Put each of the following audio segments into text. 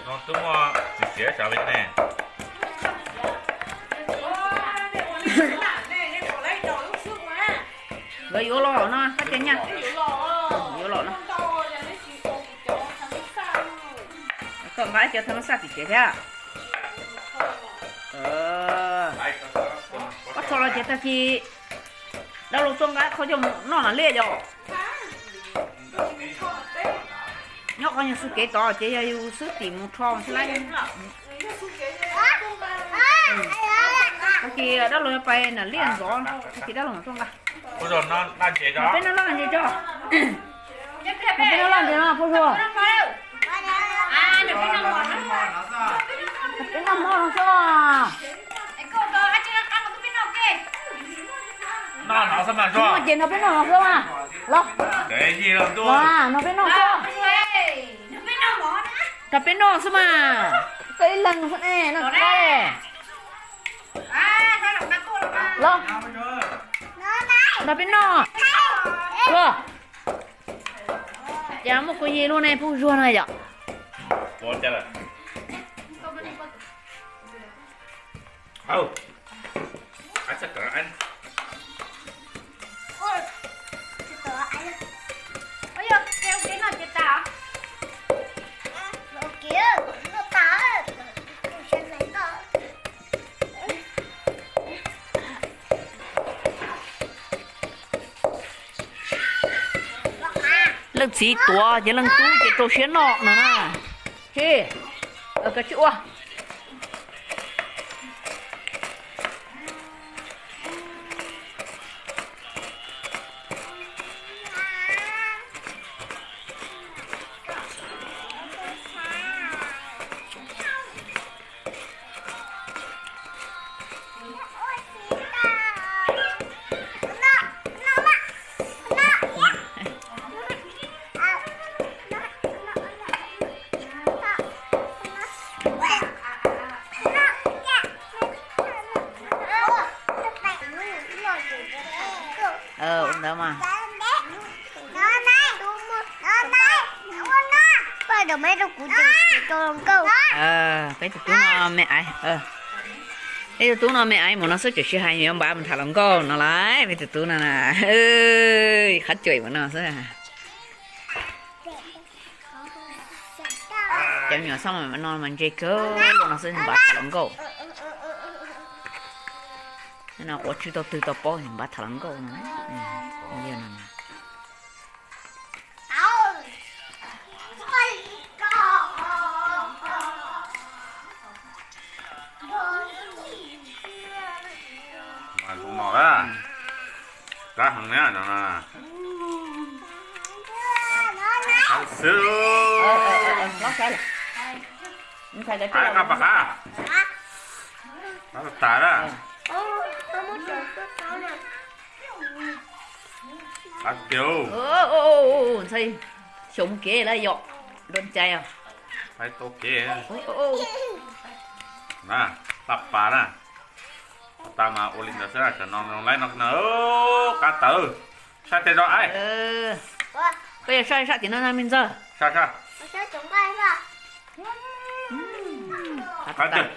No twb muaj txiv txiav sav li ne. Nkawd yuav los no, koj cia nyaj. Yuav los no. Koj nqa cov thaj ma xaj tim tsev thiab. Koj tso los ces tag kis dab laug tuaj nqa qhov coj mus noj nas liaj yom. Nyob qhov nyuag xu kev tod ces yog yus xwb tim mus rho xwb lawm. Tag kis dab laug pais nas liaj ntxov, tag kis dab laug mam tuaj nqa. Peb noj laj ntses tso. Peb noj laj ntses no Phauj Zuag. Peb noj mov no xwb. Noj no xwb mas, Zuag. Ces no peb noj no xwb mas. Los, no peb noj xwb. Nrog peb noj xwb mas. Koj ib leeg xwb ne, noj qab. Los, nrog peb noj. Los, cas muaj kuv yig luaj ne, Phauj Zuag no yom. Leej txiv tuav ces leej tub ces rau siab noj no na. Tsis, koj tsis ua. Ntawd mas. Peb tus tub no me aiv, peb tus tub no me aiv mus no xwb tseem sib hais yuav npav mus tham hluas nkauj no lauj, peb tus tub no na. Qhov cuam mus no xwb. Cov me nyuam xoj no mas ntse kawg no xwb, npav tham hluas nkauj. No quav tswj tau twg tau paub npav tham hluas nkauj no. Mas zoo no, kab heev na no. Xwb, qab pam qab, qab tas lawm. Qab tiag. Ntxhais, xyaum mus kev lawm yom, nroo cai os. Qab tau kev. Na, qab pas na. Qab tas mas ua li ntawd xwb, tam no laib no, qab tawv. Saib tej zog aib. Koj yog saib sab tim no na me ntxawg. Saib, saib. Qab tiag.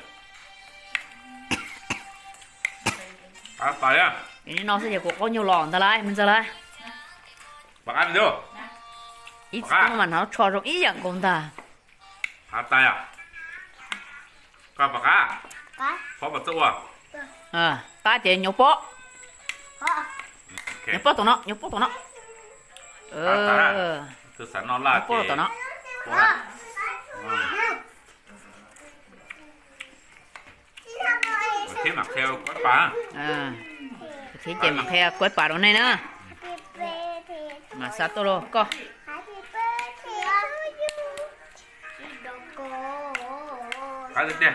Qab tas li. Nim no xwb ces kuv qaub nyuj los ntag lauj me ntxawg lauj. Pom qab me ntxwg. Ib txiv tub mas hnav lub tsho zoo ib yam nkaus ntag. Qab tas yom. Koj pom qab. Qab. Pob pom txawj ua. Qab ces nyuam pob. Nyuam pob tom no, nyuam pob tom no. Nyuam pob tom no. Thiab mam qhia kuaib pas. Thiab ces mam qhia kuaib pas rau nej na. Mam xa tuaj rau koj. Qab tiag tiag.